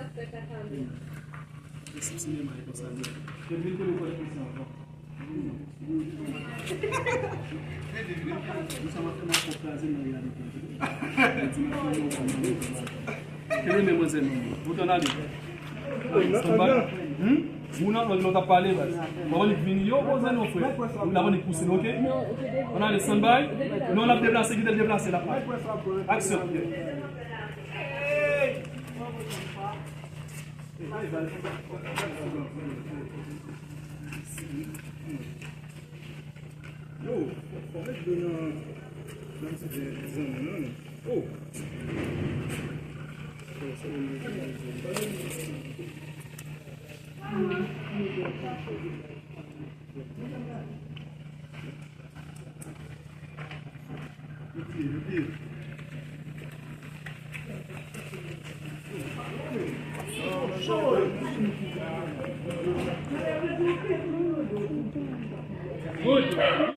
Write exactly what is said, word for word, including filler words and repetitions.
Sa fè kaka menm. Depi l te mwen pale konsa, li. Depi l te mwen pale konsa ankò. Kenbe men manzè non. Ou tann ale. Stand by. Hmm? Moun nan lòt lòt ap pale baz. Mwen li vini yo poze non frè. Ou la vini pouse nou, oke? Ann ale stand by. Non, n ap deplase, kite l deplase la. Aksyon. Yo, fò met dlo nan, nan ti zen, zen nan, non. Oh. Good.